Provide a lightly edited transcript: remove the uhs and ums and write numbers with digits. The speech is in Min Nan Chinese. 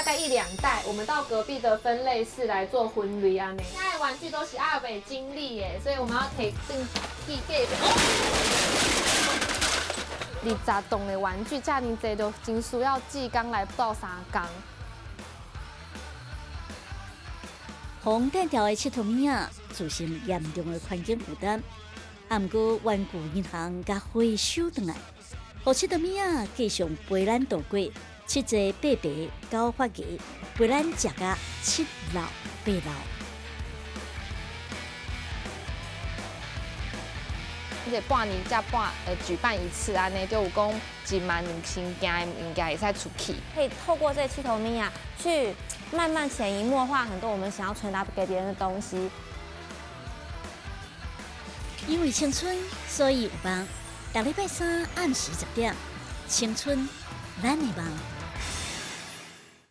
概一兩袋，我們到隔壁的分類室來做分類按呢。現在玩具都是猶未整理的，所以我們要提轉去隔壁。20棟的玩具，遮爾濟就真需要志工來鬥相共。予人搪掉的𨑨迌物仔，造成嚴重的環境負擔。啊，毋過玩具銀行共回收轉來，予𨑨迌物仔繼續陪咱度過七濟八白九發芽，陪咱食甲七老八老。而且半年才半舉辦一次按呢，就有講1萬2000件的物件會使出去。可以透過這個𨑨迌物仔，去慢慢潛移默化很多我們想要傳達給別人的東西。因為青春，所以有夢。逐禮拜三暗時10點，青春，咱的夢。